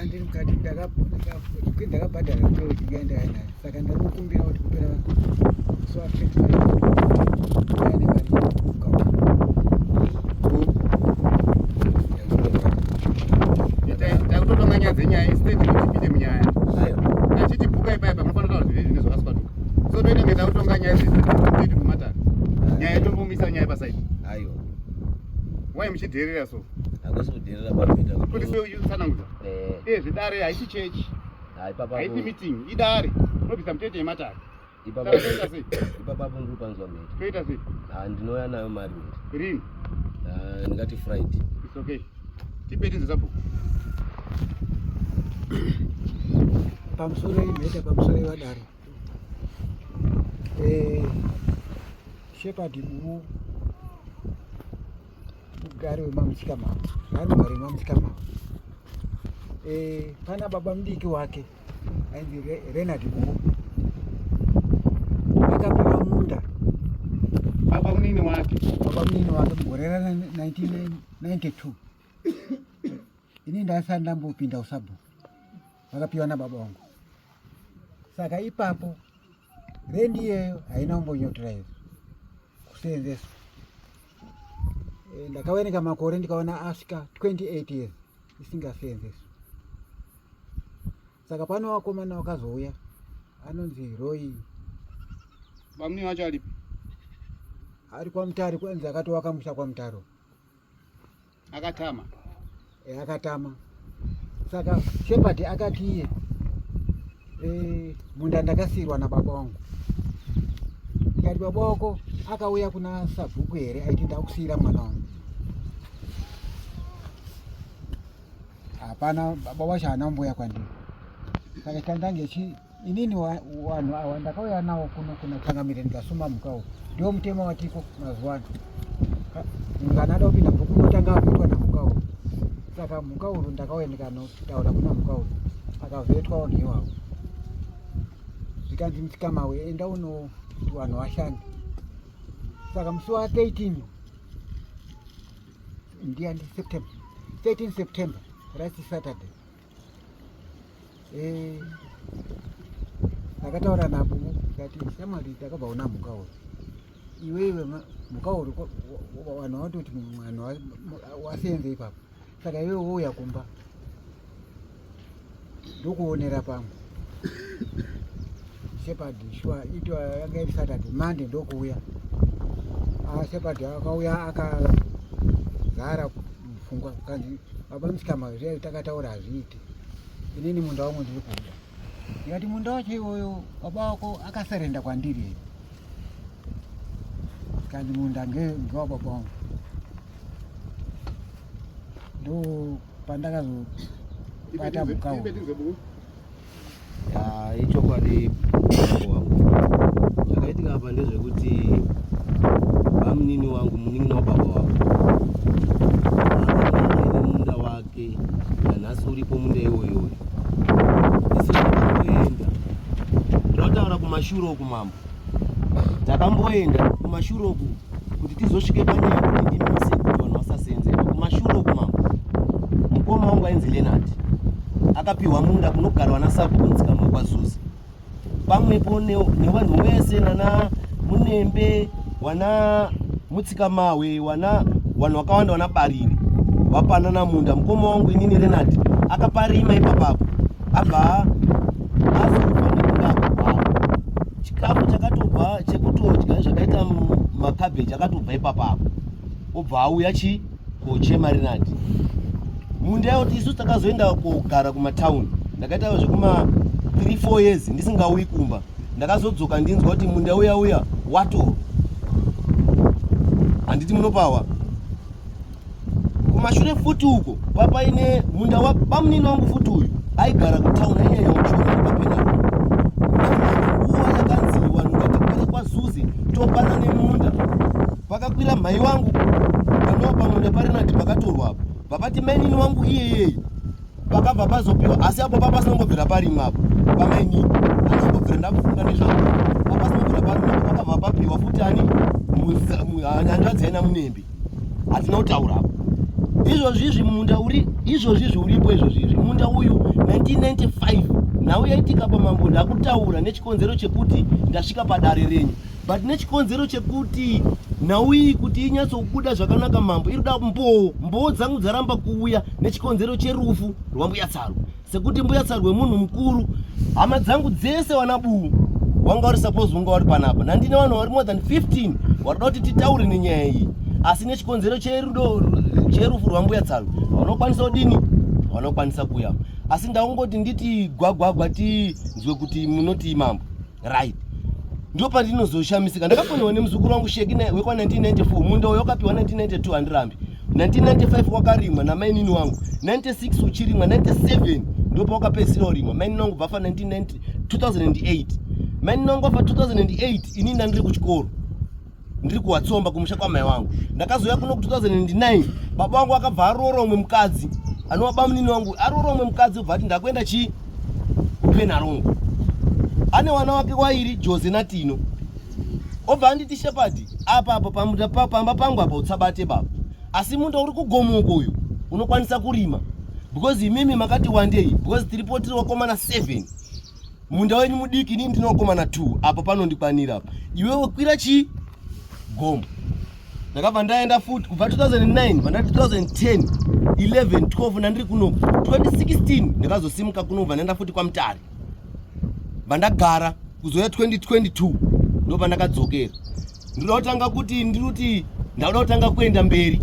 Ndandiri mukati ndakabhadhara ndikaenda nayo saka ndinokumbira kuti kupera musi wa 25 aine mari Takutotonga nyaya dzenyaya instead kuti tipinde munyaya. Achiti bhuka ipa ipa munofanira kutaura zviri zvine zvakaswatuka. So toita kunge takutonga nyaya dzestate kumatare. Nyaya tombomisa nyaya pasaidi. Aiwa. Why muchidherera so? Hakusi kudherera kwamita. Kuti sei uchitsanangudza? Eh. Eh zvedare haisi chechi. Haisi meeting, idare. Unobvisa mucheche yematare. Toita sei? Ipapapo ndiri panzwa mhete. Toita sei? Ah, ndinouya nayo mari mhete. Rini? Ah, ndingati Friday. It's okay. Tipe tinze sabhuku. Pamusoro imhete pamusoro ivadaro. Eh, Shepherd Bubu mugari wemamuchika mavo ari mugari wemamuchika mavo eh, pana baba mudiki wake ainzi Renard Bubu akapiwa munda baba munini wake baba munini wake mugore ra 1992 ini ndasati ndambopinda usabhuku vakapiwa nababa wangu saka ipapo rendi iyeyo haina kumbonyotiraiza kuseenzeswa eh, ndakaverenga makore ndikaona asvika 28 years isingaseenzeswi saka pano vakomana vakazouya anonzi roy bamuni wacho aripi ari kwamutare kwanzi akatovaka musha kwamutare akatama e, akatama saka shepherd akati iye e, munda ndakasiirwa nababa wangu ndikati baba wako akauya kuna sabhuku here aiti ndakusiira mwana wangu hapana baba wacho haana kumboya kwandiri saka chandange chi Inini wanhu awa ndakauya nawo kuno kuna changamire ndikasuma mhuka uku ndiwo mutemo watiko mazuva ano munhu kana ada kupinda bhuku unotanga kuitwa namhuka uku saka mhuka uru ndakauya ndikanotaura kuna mhuka uru akavhetwa wanhu iwawo zvikanzi musikamawe enda uno vanhu vashande saka musi wa 13 ndiyani september 13 september last saturday Eh, ndakataura nabo ndikati shamwari ndakabva una mhuka uri iwe iwe mhuka uri vanhu vatoti vanhu wasenze ipapo saka iwe wouya kumba ndokuonera pamwe shepherd shuwa ito yanga iri saturday monday ndokuuya ah, shepherd akauya akazara mupfungwa kanzi baba musikama zviya takataura hazviiti inini munda wangu ndiri kuuda ndikati munda wacho iwoyo baba wako akasarenda kwandiri here kanzi munda ngewababa wangu ndo pandakazobata mukawo Ichokwadi wangu zvakaitika apa ndezvekuti bamunini wangu munin'ina wababa wangu aine munda wake nanhasi uripo munda iwoyoyo isu takamboenda ndinotaura kumashure uku mambo takamboenda kumashure uku kuti tizosvike panyaya kuti ndimise kuti vanhu vasaseenzerwa kumashure uku mambo mukoma wangu ainzi Leonard akapiwa munda kunogarwa nasabhuku Nzikamwe kwaZuzi pamwepo nevanhu wese nana Munembe wana Mutsikamawe wana vanhu vakawanda wana Bariri vapanana munda mukoma wangu inini Leonard akaparima ipapapo abva azofa nekunda akurwara chikafu chakatobva chekutodya zvakaita makabheji akatobva ipapapo obva auya chi kochema Rinati munda yauti isu takazoenda kogara kumatown ndakaita zvekuma 3 4 years ndisingauyi kumba ndakazodzoka ndinzwa kuti munda uya uya watorwa handiti munopawa kumashure futi uko papaine munda wabamunini wangu futi uyu aigara kutown ainyanya kuchona papena nguva yakanzi vanhu ngatikwire kwazuzi topana nemunda pakakwira mhai wangu panova pamunda parenati pakatorwa apo vapati mainini wangu iyeyeye pakabva pazopiwa asi apo papasina kumbobvira parimwa apo pamainini anambobvira ndakufunga nezvako papasina kubvira parimwa apo pakabva papiwa futi ani hanzvadzi yaina munembe hatina kutaura apo Izvozvi izvi munda uri izvozvi izvi uripo izvozvi izvi munda uyu 1995 nhau yaitika pamambo ndakutaura nechikonzero chekuti ndasvika padare renyu but nechikonzero chekuti nhau iyi kuti inyatsokubuda zvakanaka mambo iri kuda mboo mboo dzangu dzaramba kuuya nechikonzero cherufu rwambuya tsaru sekuti mbuya tsaru wemunhu mukuru hama dzangu dzese wana buu wanga uri suppose unga uri panapa nandine vanhu vari more than 15 varikuda kuti titaure nenyaya iyi asi nechikonzero cherudo cherufu rwambuya tsaru vanokwanisa kudini vanokwanisa kuuya asi ndaungoti nditi gwagwagwa tinzwe kuti munotii mambo right ndo pandinozoshamisika ndakafonewa nemuzukuru wangu sheki wekwa 1994 munda uyo wakapiwa 1992 handirambi 1995 wakarimwa namainini wangu 96 uchirimwa 97 ndo pawakapedzisira urimwa mainini wangu bvafa 2008 mainini wangu afa 2008 inini ndandiri kuchikoro ndiri kuwatsomba kumusha kwamai wangu ndakazouya kuno ku 2009 baba wangu akabva aroora umwe mukadzi anova bamunini wangu aroora umwe mukadzi obva ati ndakuenda chii kupenarongo ane wana wake wairi jose natino obva anditi shepadi apa apa pamunda pamba pangu apa utsabate baba asi munda uri kugomuko uyu unokwanisa kurima because imimi makati wandei because tiripo tiri wakomana 7 munda wenyu mudiki inini ndinokomana 2 apa panondikwanira apa iwewe kwira chii gomo ndakabva ndaenda futi kubva 2009 vandati 2010 11 12 ndandiri kuno 2016 ndakazosimuka kuno bva ndaenda futi kwamutare vandagara kuzouya 2022 ndopandakadzokera ndinoda kutanga kuti ndiri kuti ndakuda kutanga kuenda mberi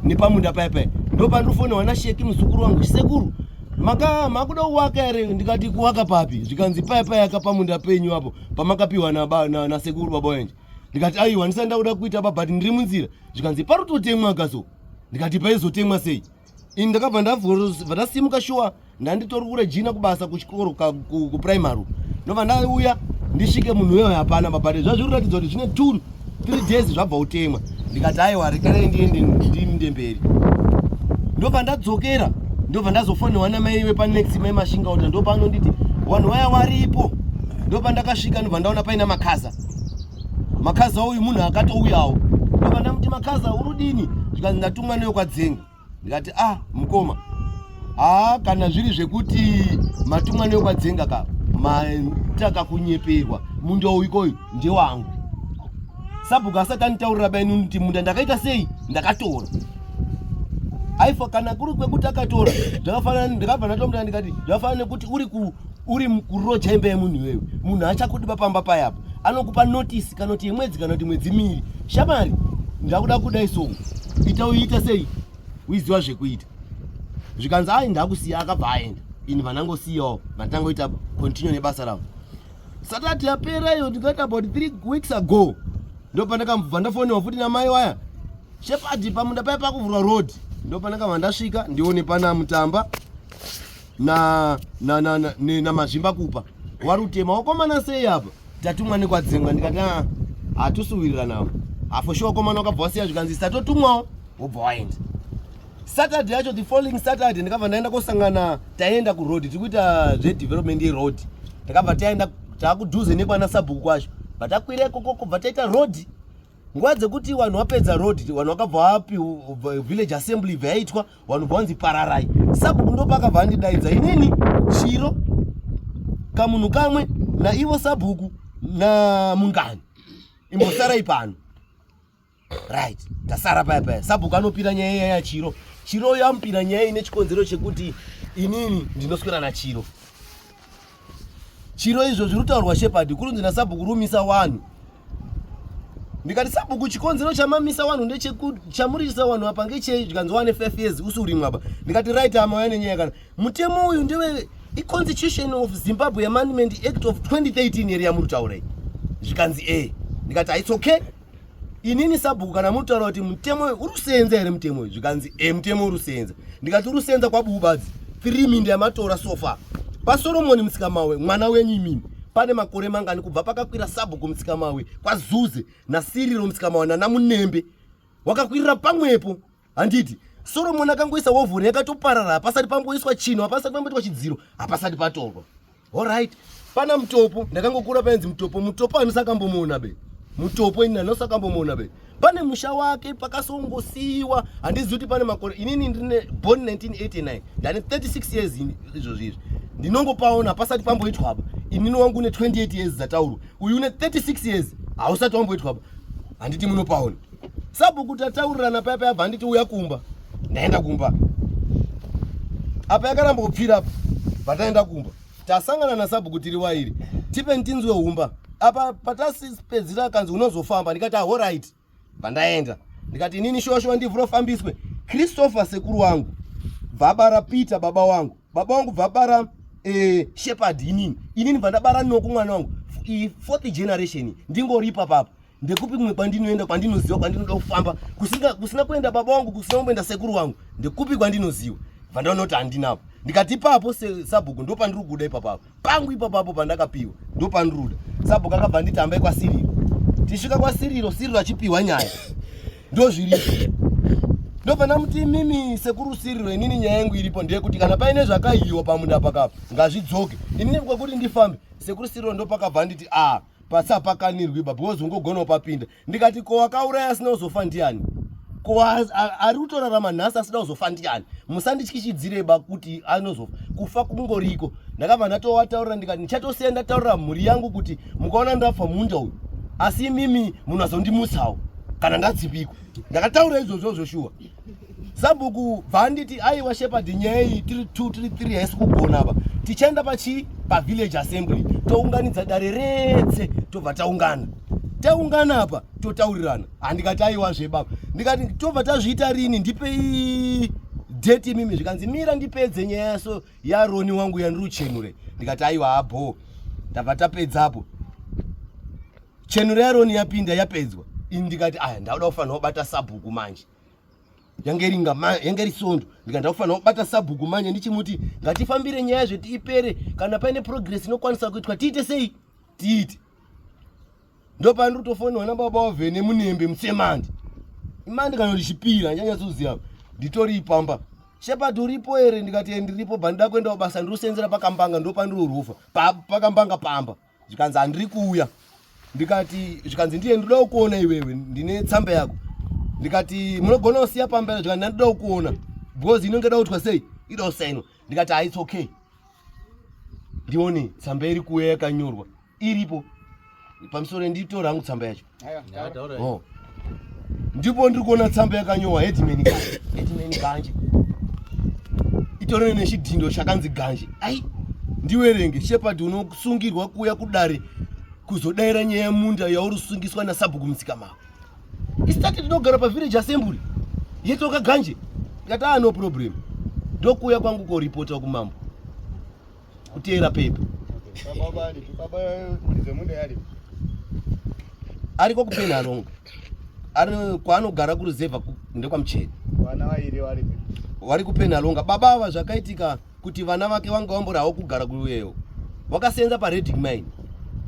nepamunda paya paya ndopandinofonerwa nasheki muzukuru wangu sekuru maka makuda kuwaka here ndikati kuwaka papi zvikanzi paya paya ka pamunda penyu apo pamakapiwa nasekuru na, na baba wenje ndikati aiwa ndisati ndakuda kuita ba but ndiri munzira zvikanzi parutotemwa kaso ndikati paizotemwa sei ini ndakabva ndasimuka shuwa ndanditori kuregina kubasa kuchikoro kuprimary ndobva ndauya ndisvike munhu uyoyo hapana mabhadhe zvazviri kuratidza kuti zvine two three days zvabva kutemwa ndikati aiwa rekerei ndiende ndiinde mberi ndobva ndadzokera ndobva ndazofonewa namai vepanext mai mashinga kuti ndopanonditi vanhu vaya waripo ndopandakasvika ndobva ndaona paina makaza makaza uyu munhu akatouyawo ndobva ndamuti makaza urudini zvikanzi ndatumwa neyo kwadzenga ndikati ah mukoma haa kana zviri zvekuti matumwa neokwadzenga ka mataka kunyeperwa munda uyu koyu ndewangu sabhuku asati anditaurira bainini kuti munda ndakaita sei ndakatora aifa kana kuri kwekuti akatora zvakafanana ndakabva ndatomuta ndikati zvakafanana nekuti uri ku uri kuroja imba yemunhu iwewe munhu achakudiba pamba payapo anokupa notice kana kuti yemwedzi kana kuti mwedzi miviri shamari ndakuda kudai so ita uite sei uiziva zvekuita zvikanzi ai ndakusiya akabva aenda ini vanangosiyawo vatangoita continue nebasa ravo satati yapera iyo ndikaita about three weeks ago ndopandakambva ndafonewa futi namai waya shepadi pamunda paya pakuvhurwa road ndopandakabva ndasvika ndione pana mutamba na na na na, ne, na mazvimba kupa warutema wakomana sei apa tatumwa nekwadzengwa ndikati ah hatusuwirira navo afo sure wakomana wakabva wasiya zvikanzi satotumwawo wobva waenda saturday yacho the following saturday ndakabva ndaenda kosangana taenda kuroad tiri kuita zvedevelopment yeroad takabva taenda taakudhuze nekwana sabhuku kwacho bva takwira ikoko kubva taita road nguva dzekuti vanhu vapedza road vanhu vakabva vapi village assembly ibva yaitwa vanhu bva vanzi pararai sabhuku ndopakabva andidaidza inini chiro kamunhu kamwe naivo sabhuku namungani imbosarai pano right tasara paya paya sabhuku anopira nyaya iya yachiro chiro yamupira nyaya ine chikonzero chekuti inini ndinoswera nachiro chiro izvo zviri kutaurwa shepard kurunzi nasabhuku rumisa wanhu ndikati sabhuku chikonzero chamamisa wanhu ndechamurisa wanhu apa ngechei zvikanzi wane 5 years usi urimwe apa ndikati right amauya nenyaya kana mutemo uyu ndewe iconstitution of zimbabwe amendment act of 2013 here yamuri kutaura iyi zvikanzi e ndikati its okay inini sabhuku kana muri kutaura kuti mutemo uyu uri kusenza here mutemo uyu zvikanzi e mutemo uri kusenza ndikati uri kusenza kwabuubadzi three minda yamatora so far pasoromoni musikamawe mwana wenyu imimi pane makore mangani kubva pakakwira sabhuku mutsikamawe kwazuze nasiriro mutsikamawe nanamunembe wakakwirira pamwepo handiti soromoni akangoisa wovhoni yakatoparara hapasati pamboiswa chinhu hapasati pamboitwa chidziro hapasati patorwa allright pana mutopo ndakangokura painzi mutopo mutopo handisi akambomuona be Mutopo ini nanosakambomona be. Pane musha wake pakasongosiiwa handizivi kuti pane makore inini ndine born 1989 ndane 36 years izvozvi izvi ndinongopaona pasati pamboitwa apa inini wangu une 28 years dzataurwa uyu une 36 years hausati wamboitwa apa handiti munopaona sabhuku tataurirana paya paya bva handiti uya kumba ndaenda kumba apa yakaramba kupfira apa bva kumba tasangana nasabhuku tiri wairi tipe ntinzwe humba apa patasipedzira akanzi unozofamba ndikati ahorit ah, bvandaenda ndikati inini shuwa shuwa ndivhurofambiswe christopher sekuru wangu bvabara peter baba wangu baba wangu bvabara eh, shepherd inini inini bvandabara noku mwana wangu fourth generation ndingoripa papa ndekupi kumwe kwandinoenda kwandinoziva kwandinoda kufamba kusina, kusina kuenda baba wangu kusina kumboenda sekuru wangu ndekupi kwandinoziva bvandaona kuti handinapo ndikati ipapo sabhuku ndopandiri kuda ipapapo pangu ipapapo pandakapiwa ndopandiri kuda sabhuku akabva nditi hambai kwasiriro tisvika kwasiriro siriro achipiwa nyaya ndozviripo ndobva ndamuti imimi sekuru siriro inini nyaya yangu iripo ndeyekuti kana paine zvakaiyiwa pamunda pakapa ngazvidzoke inini kwekuti ndifambe sekuru siriro ndopakabva nditi a ah, pasi hapakanirwi ba because ungogona upapinda ndikati ko wakauraya asina kuzofa ndiani ko ari kutorarama nhasi asina kuzofa ndiani musandityishidzire ba kuti anozofa kufa kungoriko ndakabva ndatowataurira ndikati ndichatosiya ndataurira mhuri yangu kuti mukaona ndafa munda uyu asi imimi munhu azondimutsawo kana ndadzipikwa ndakataura izvozvozvo shuwa Sabhuku bva anditi aiwa Shepherd nyaya iyi tiri 2 tiri 3 haisi kugona apa tichaenda pachii pavillage assembly tounganidza dare retse tobva taungana taungana apa totaurirana handikati aiwa zvebaba ndikati tobva tazviita rini ndipei date imimi zvikanzi mira ndipedze nyaya yaso yaroni wangu yandiri uchenure ndikati aiwa abho ndabva tapedzapo chenure yaroni yapinda yapedzwa ini ndikati aya ndakuda kufanira kubata sabhuku manje yange iri yange iri sondo ndikati ndakufanira kubata sabhuku manje ndichimuti ngatifambire nyaya zveti ipere kana paine progress inokwanisa kuitwa tiite sei tiite ndopandiri kutofonirwa nababa wavhene munembe mutsemandi imandi kana kuti chipira handichanyatsoziva nditori ipamba shepard uripo here ndikati eh, ndiripo bva ndida kuenda kubasa ndiri kusenzera pakambanga ndopandiri rufa pakambanga pamba zvikanzi handiri kuuya ndikati zvikanzi ndiye ndinoda kukuona iwewe ndine tsamba yako ndikati munogona kusiya pamberi zvikanzi ndinoda kukuona because inonge ida kutwa sei ida kusainwa ndikati ah, it's okay ndione tsamba iri kuuya yakanyorwa iripo pamusoro nditora hangu tsamba yacho oh. Ndipo ndiri kuona tsamba yakanyorwa headman Ganje. Headman Ganje. Itorene nechidhindo chakanzi Ganje. Ai, ndiwerenge Shepherd unosungirwa kuuya kudare kuzodaira nyaya yemunda yauri kusungiswa nasabhuku Mutsikamako. Isitati tinogara pavillage assembly yetoka Ganje. Ndikati ah no problem. Ndokuuya kwangu koripota kumambo. Kuteera pepa. Ariko kuPenhalonga. Ari kwaanogara kuruzevha ndekwaMucheni. Vana vairi varipi? Vari kuPenhalonga. Baba ava zvakaitika kuti vana vake vanga vambori havo kugara kuyeyo. Wakasenza paReading Mine.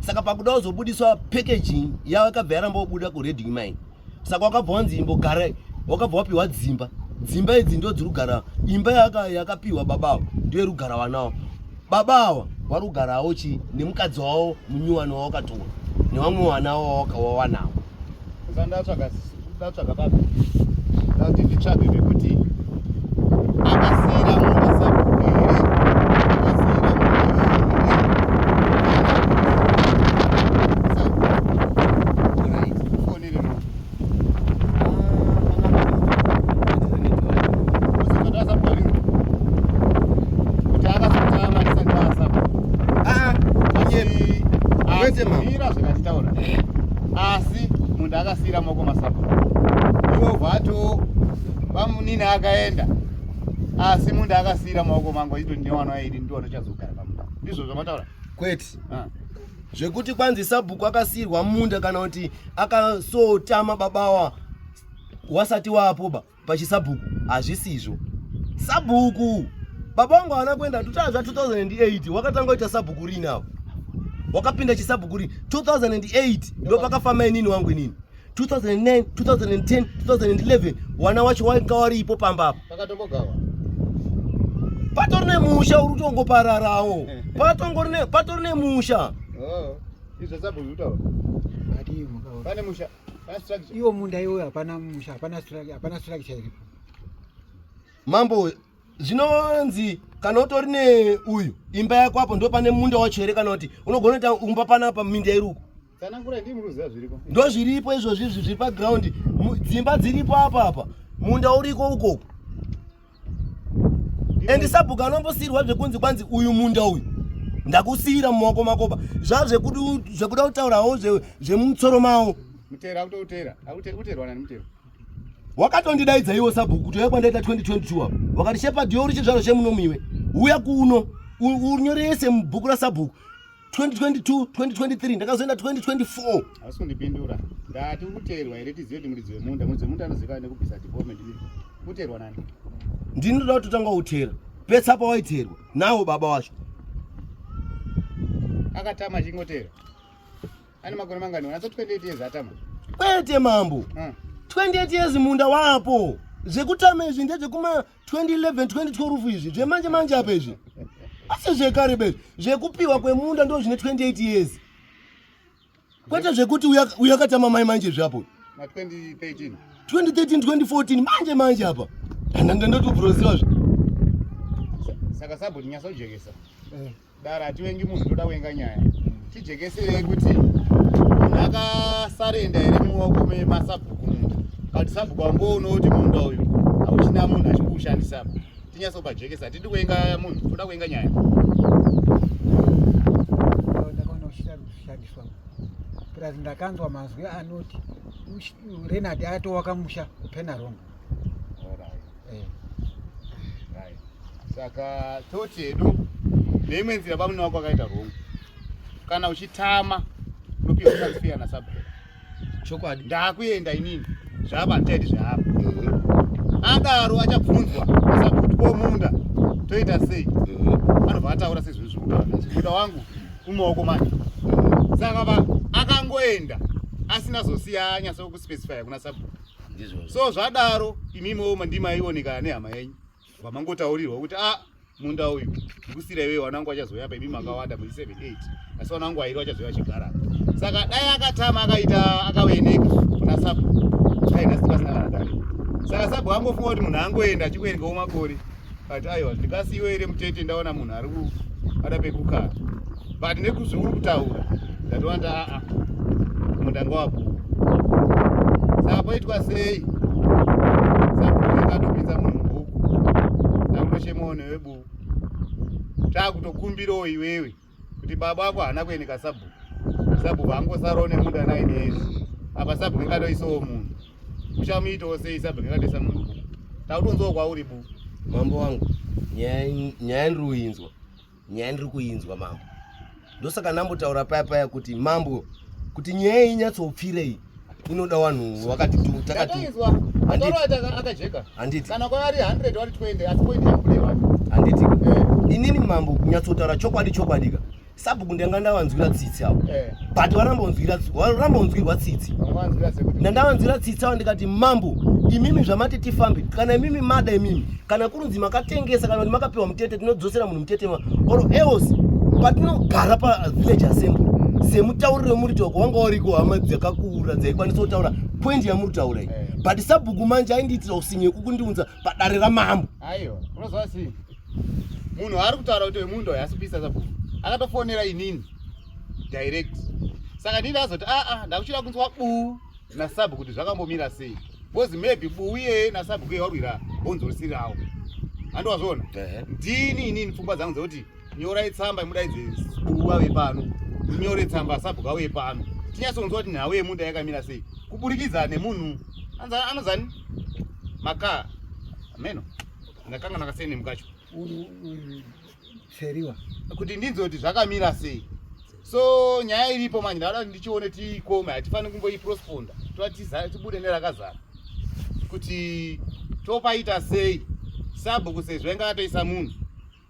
Saka pakuda kuzobudiswa packaging yavo yakabva yaramba kubuda kuReading Mine. Saka wakabva wanzi imbogara wakabva wapiwa dzimba. Dzimba idzi ndo dziri kugara imba yakapiwa baba ava ndiyo iri kugara vana ava. Baba ava vari kugarawo chi nemukadzi wavo munyuwani wawakatora nevamwe vana wawakawawanawo. Saka ndatsvaga ndatsvaga baba ndati nditsvage zvekuti akasiira munda sabhuku here akasiira munda here fonere munhu kuti akazotama ndisati ndasabhuku Ah, Kwete, mama. mira zvakatitaura asi munhu akasiira maoko masabhuku iwo bvato vamunini akaenda asi munhu akasiira maoko mangu achiti ndine wana vairi ndiwo anochazogara pamunda ndizvo zvamataura kwete Ah. zvekuti kwanzi sabhuku akasiirwa munda kana kuti akasotama babawa wasati waapoba pachisabhuku hazvisizvo sabhuku baba vangu havana kuenda totaa zva 2008 wakatanga kuita sabhuku rini avo wakapinda chisabhuku rini 2008 ndo pakafamba inini wangu inini 2009 2010 2011 wana wacho wanga waripo pamba apa pakatombogawa patori nemusha uri kutongopararawo patori nemusha Oh, izvo sabhuku kutaura Adii mukaona. Pane musha, pane structure. Iwo munda iwoyo hapana musha, hapana structure, hapana structure iripo. Mambo zvinonzi kana utori neuyu imba yako apo ndo pane munda wacho here kana kuti unogona kuita umba panapa minda iri uko? Tsanangura ndimi muruziva zviripo. Ndo zviripo izvozvi izvi zviri paground. Dzimba dziripo apa apa. Munda uriko uko. And sabhuku anombosiirwa zvekunzi kwanzi uyu munda uyu ndakusiira mumaoko makoba zvazvekuda kutaurawo zvemutsoro mawo. Mutero akutoutera. Akuterwa nani mutero? Wakatondidaidza iwo sabhuku kuti uya kwandaita 2022 apa. Wakati Shepherd iwe uri chizvaro chemuno iwe. Uya kuno unyorese mubhuku rasabhuku. 2022 2023 ndakazoenda 2024 hausi kundipindura ndati ukuteerwa here tizive kuti muridzi wemunda muridzi wemunda anozivikanwa nekubvisa development ukuteerwa nani ndini ndoda kutotanga kutera petsa pawaiterwa nawo baba wacho akatama achingotera ane makore mangani wanatso 28 years atama kwete mambo 28 years munda wapo zvekutama izvi ndezvekuma 2011 2012 izvi zvemanje manje apa izvi asi zvekare be zvekupiwa kwemunda ndo zvine 28 years kwete zvekuti uyakatama mai manje zvapo 2013 2014 manje manje apa ndandotobroziwa zve saka sabhuti nyasa kujekesa eh. Dara hativengi munhu toda kuvenga nyaya. Tijekeserei kuti munhu akasarenda here mumaoko memasabhuku munda kana kuti sabhuku wangoona kuti munda uyu hauchina munhu achikuushandisa tinyatso pajekesa hatidi kuvenga munhu toda kuvenga nyaya. Ndakaona uchida kushandiswa plus ndakanzwa mazwi anoti Renard atowaka musha kuPenaronga. Eh. Saka toti hedu neimwe nzira bamune wako akaita wrong. Kana uchitama unopiwa transfer nasabhuku. Chokwadi. Ndakuenda inini zvava handichaiti zvaapa. Adaro achabvunzwa nasabhuku ko munda toita sei? Anobva ataura sezviri zvekutaura. Munda wangu mumaoko manje. Saka va akangoenda asina zosiya anyatso kuspecifya kuna sabhuku. Ndizvozvo. So zvadaro imimiwo ndimaionekana nehama yenyu vamangotaurirwa kuti a ah, munda uyu ndikusira iwewe wana wangu achazouya pa imi makawanda muri 7 8 asi wana wangu airi vachazouya vachigara saka dai akatama akaita akaweneka kuna sabhuku dai nhasi pasina kana dare saka sabhuku angofunga kuti munhu angoenda achikuerengawo makore but aiwa ndingasiyiwe here mutete ndaona munhu ari kuada pekukara but nekuzviuri kutaura ndatoona aa munda ngawapuwa saka poitwa sei sakatopinza munhu mubhuku takutochemawo newe buku takutokumbirawo iwewe kuti baba ako haana kueneka sabhuku sabhuku angosarawo nemunda 9 years apa sabhuku ingatoisawo munhu uchamuitawo sei sabhuku ingatoisa munhu takutonzwawo kwauri bu mambo wangu nyaya ndiri kuinzwa nyaya ndiri kuinzwa mambo ndosaka ndambotaura paya paya kuti mambo kuti nyaya iyi inyatsopfirei inoda vanhu vakati takatiinzwa akajeka handiti kana kwavari 100 wari 20 asi point yakubude vanhu handiti eh. Inini mambo kunyatsotaura chokwadi chokwadika sabhuku ndanga ndavanzwira tsitsi avo eh. But varamba unzwirwa tsitsi ndandavanzwira tsitsi avo ndikati mambo imimi zvamati tifambe kana imimi mada imimi kana kurunzi makatengesa kana kuti makapiwa mutete tinodzosera munhu mutete or else patinogara pavillage assembly semutauriro wemuri toko wanga uriko hama dzakakura dzaikwanisa kutaura point yamuri kutaura iyi eh. But sabhuku manje aindiitira usinye kukundiunza padare ramambo. Aiwa unoziva sei munhu ari kutaura kuti wemunhu uyu asipisa sabhuku akatofonera inini direct saka ndini ndakazoti aa ndakuchida kunzwa buu nasabhuku kuti zvakambomira sei because maybe buu iyeye nasabhuku iye warwira bhonzo risiri rawo handiwazviona ndini inini pfungwa dzangu dzekuti nyorai tsamba imudaidze buu ave pano nyore tsamba sabhuku auye pano tinyatsonzwa kuti nhau yemunda yakamira sei kuburikidza nemunhu anozani makaa meno ndakanga ndakasei nemukacho Seriwa kuti ndinzwe kuti zvakamira sei so nyaya iripo manje ndada kuti ndichione tiikome hatifaniri kumboiprosponda toda tibude nerakazara kuti topaita sei sabhuku sezvo ainge atoisa munhu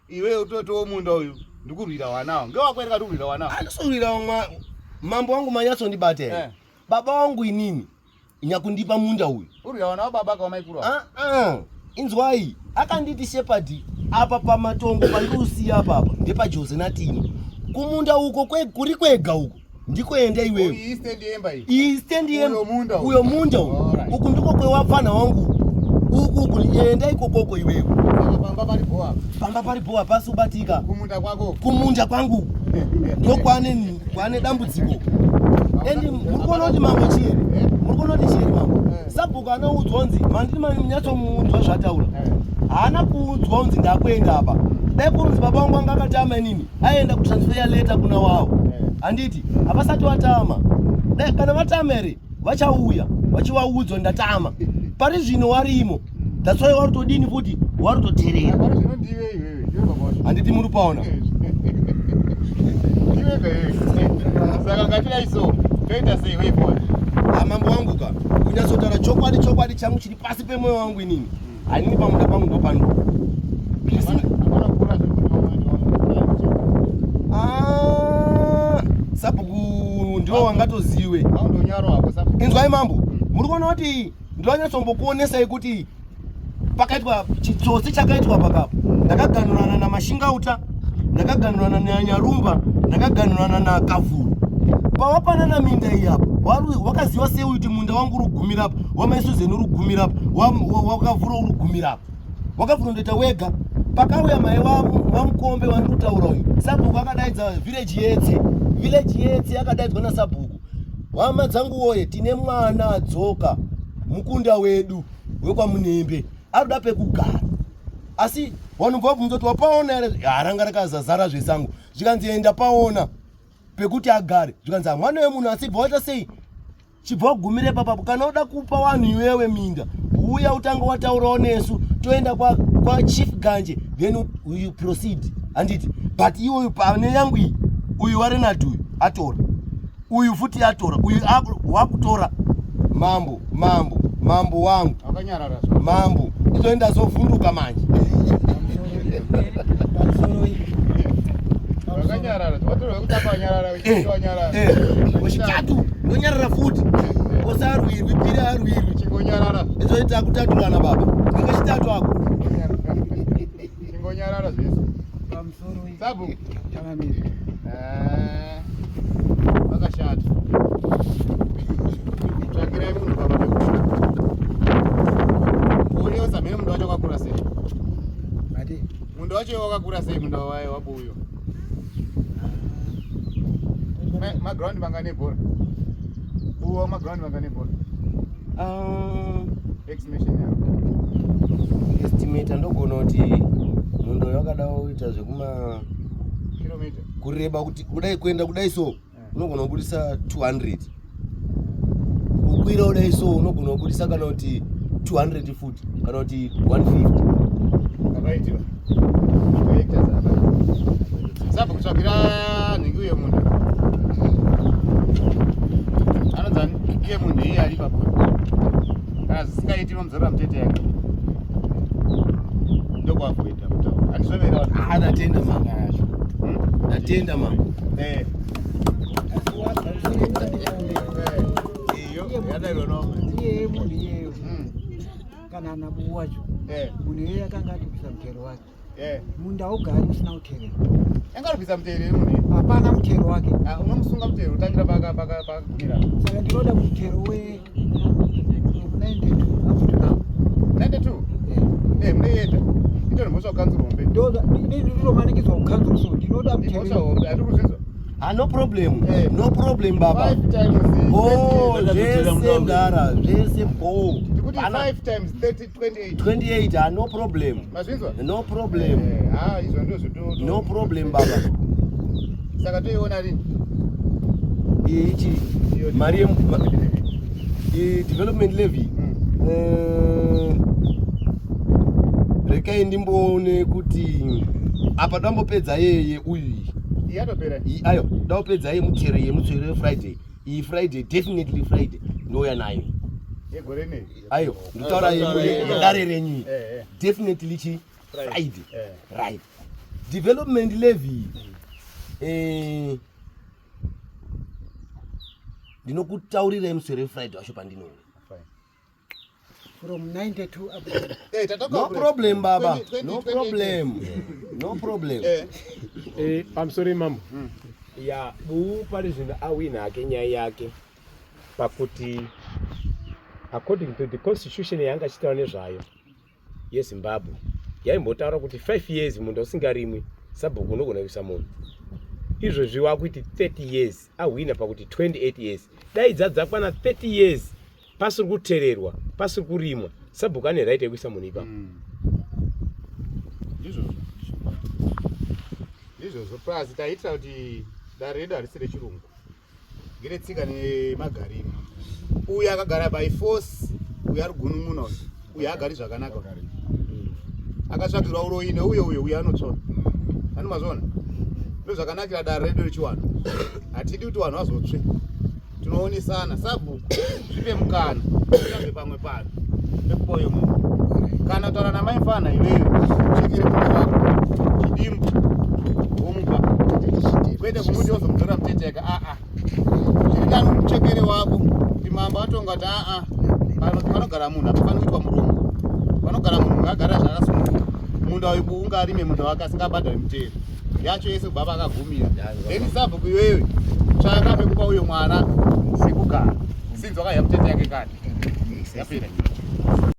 iwe utotowo munda uyu ndikurwira wanawo ngewakwereka ndikurwira wanawo andisorwira mambo wangu manyatsondibata here eh. Baba wangu inini nyakundipa munda uyu urwira wanawo baba kawamaikuru ah, ah. Inzwai akanditi Shepherd apa pamatombo pandikusiya apapa ndepaJose natino kumunda uko kuri kwega uko. Ndiko enda iwewe. Iyi stand yemba iyi. Iyi stand yemba. Uyo munda uyo. Munda uyu. Uku ndiko kwewapfana wangu. Uku uku enda ikokoko iwewe. Pamba pari bhowa. Pamba pari bhowa pasi ubatika. Kumunda kwako. Kumunda kwangu. Ndokwane kwane dambudziko. Endi muri kuona kuti mambo chiere. Eh? Muri kuona kuti chiere mambo. Eh. Sabhuku anoudzwa kunzi mandiri manyatsomuudzwa zvataura. Eh. Haana kuudzwa kunzi ndakuenda apa. Dai kurunzi baba vangu anga akatama inini aenda kutransfer letter kuna wavo. Handiti havasati watama. Dai kana vatama here vachauya vachivaudza ndatama. Pari zvino warimo. That's why warutodini futi warutoterera. Pari zvino ndiwe iwewe. Ndiwe baba wacho. Handiti muri paona. Ndiwe iwewe. Saka ngatidai so. Toita sei way forward? Ah, mambo wangu ka kunyatsotaura chokwadi chokwadi changu chiri pasi pemwoyo wangu inini hanini pamunda pangu ndopano. Hapana kukura zvekuti Ah, sabhuku ndiwo wangatoziwe. Waundonyaro wako sabhuku. Inzwai mambo, muri kuona kuti ndinonyatsombokuonesai kuti pakaitwa chitsotsi chakaitwa pakapo. Ndakaganurana naMashingauta, ndakaganurana naNyarumba, ndakaganurana naKavhuru. Pawapanana minda iyi apo wakaziva sei kuti munda wangu uri kugumira apa, wamaisuzeni uri kugumira apa, waKavhuro uri kugumira apa? Wakavhuro ndoita wega. Pakauya mai waMukombe wandiri kutaura uyu, sabhuku akadaidza village yetse. Village yetse yakadaidzwa nasabhuku. Hama dzangu woye, tine mwana adzoka mukunda wedu wekwaMunembe arikuda pekugara, asi vanhu vabvunza kuti wapaona here? Ranga rakazazara zvesango. Zvikanzi enda paona pekuti agare. Zvikanzi mwana wemunhu asibva waita sei, chibva wagumire papapo. Kana uda kupa vanhu iwewe minda, uya utange wataurawo nesu, toenda kwa Chief Ganje, then you proceed. Handiti? But iwoyu pane yangu iyi, uyu waRenard uyu atora, uyu futi atora, uyu wakutora. Mambo, mambo, mambo wangu. Wakanyarara. Mambo, izo ndazovhunduka manje. Wakanyarara. Watorwa kutamba wanyarara. Wanyarara. Wechitatu ndonyarara futi ose arwirwi piri arwirwi. Chingonyarara. Izoita kutaturana baba ngekechitatu ako. Chingonyarara zvese. Pamusoro. Sabhuku. Changamire. Vakashata. Tsvakirai munhu baba pekugara. Unewo samene munda wacho wakakura sei? Mati. Munda wacho wakakura sei, munda wabuyo? Maground mangani ebhora? Buwa maground mangani ebhora? Ah, Estimation yako. Estimate ndogona kuti mundo wakada kuita zvekuma Kilomita. Kureba kuti kudai kuenda kudai so unogona kubudisa 200, kukwira kudai so unogona kubudisa kana kuti 200 futi kana kuti 150. Akaitiwa. Hectares apa. Sabva kutsvagira nhingi uye munhu. Anonzani iye munhu iye ari ipapo. Kana zvisingaiti unomudzorera mutete yake. Ndokwakuita kutaura. Handizvovera. Ah, ndatenda mama, ndatenda mama. Iyo yadairwa nomwe. Iye munhu iyeyo kana nabu wacho, munhu iyeye akanga atobvisa mutero wake. Munda ugari usina mutero. Angarubvisa mutero here munhu? Hapana mutero wake. Ah, unomusunga mutero utangira pakagumira. Saka ndinoda mutero we 92 up to now. 92? Eh. Eh, munoyenda. Itori mhosva kukanzuru hombe. Ndinomanikidzwa kukanzuru, so ndinoda Mhosva mutero. hombe, handiri kuzvinzwa. Ah, no problem. Eh. No problem baba. 5 times Bo 30. Zvese mdara, zvese bo. Tikuti 5 times 30, 28. 28. Ah, no problem. Mazvinzwa? No problem. Eh, ah, izvo ndo zvito. No problem baba. Saka toiona rini? Ichi Iyo mari development levy. Eh, rekai ndimboone kuti apa dambopedza yeye uyu iyi. Yatopera. Ayo ndapedza yemutero, yemutsero yeFriday iyi. Friday, definitely Friday ndouya nayo. Yegore nei? Ayo nditaura yedare renyu iyi. Definitely chi Friday. Friday. Right, development levy, ndinokutaurirai muswere weFriday wacho pandinouya. Fine. From 92 up to Eh, tatoka No kure. problem baba. 20, 20, No 28. problem, no problem. Pamusoro mambo. Ya buu pari zvino awina hake nyaya yake pakuti according to the constitution yaanga achitaura nezvayo yeZimbabwe yaimbotaura kuti 5 years munda usingarimwi sabhuku unogona kuisa munhu. Izvozvi wakuiti 30 years ahwina pakuti 28 years dai dzadzakwana 30 years pasiri kutererwa pasiri kurimwa sabhuku ane right yekuisa munhu ipapo. Ndizvozvo, ndizvozvo. Plus taitira kuti dare redu harisi rechirungu, ngeretsika nemagariro. Uyu akagara by force, uyu ari gunun'una, uyu uyu agari zvakanaka, akatsvakirwa uroyi neuyo uyo uyo anotsva ani mazviona. Ndo zvakanakira dare redu rechiwanhu, hatidi kuti vanhu vazotsve, tinoonesana. Sabhuku, zvipe mukana utsvage pamwe pano pekupa uyo munhu, kana kutaura namai mfana iwewe, chekere mwana wako chidimbu womupa, kwete kumuti wozomudzora muteteka. Aa, zviri nani muchekere wako kuti mambo atonga kuti aa, panogara munhu hapafani kuitwa murombo, panogara munhu ngaagara zvakasununguka. Munda uyu ungarime munda wake asingabhadhari mutero yacho yese kubva pakagumira. Then sabhuku iwewe tsvaka pekupa uyo mwana sekugara, sinzi wakaiya mutete yake kani yapera.